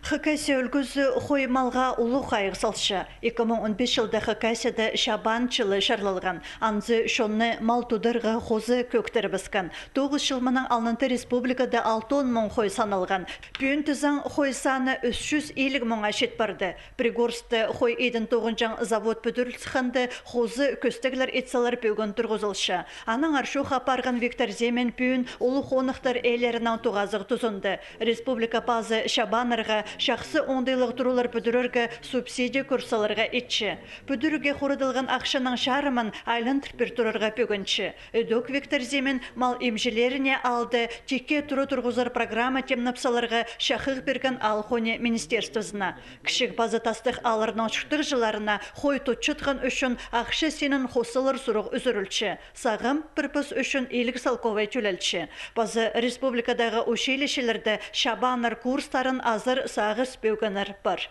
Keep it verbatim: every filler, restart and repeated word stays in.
Хакасия ӱлгӱзі хой малға улуғ хайығ салча. Ікі муң он пис чылда Хакасияда Чабан чылы чарлалған. Анзы чонны мал тударға хоза кӧктірібіскен. Тоғыс чыл мынаң алнында республикада алтон муң хой саналған. Пӱӱн тізең хой саны ӱс чӱс илиг муңа чит парды. Пригорскта хой идін тоғынҷаң завод пӱдірілче ханда хоза кӧстеглер ит салар пӧгін турғызылча. Аннаңар чоох апарған Виктор Зимин пӱӱн улуғ хоныхтар иелерінең тоғазығ тузында. Республика пазы чабаннарға чахсы оңдайлығ туралар пӱдірерге субсидия кӧр саларға итче. Пӱдірерге хорадылған ахчаның чарымын айландыр пир турарға пӧгінче. Ідӧк Виктор Зимин мал имҷілеріне аалда тикке тура турғызар программа тимнеп саларға чахығ пирген аал хонии министерствозына. Кічіг паза тастығ аалларның чуртағҷыларына хой тутчатхан ӱчӱн ахча синін хос салар сурығ ӱзӱрілче. Сағам пір пос ӱчӱн илиг салковай тӧлелче. Паза республикадағы училищелерде чабаннар курстарын азар сағыс пӧгіннер пар.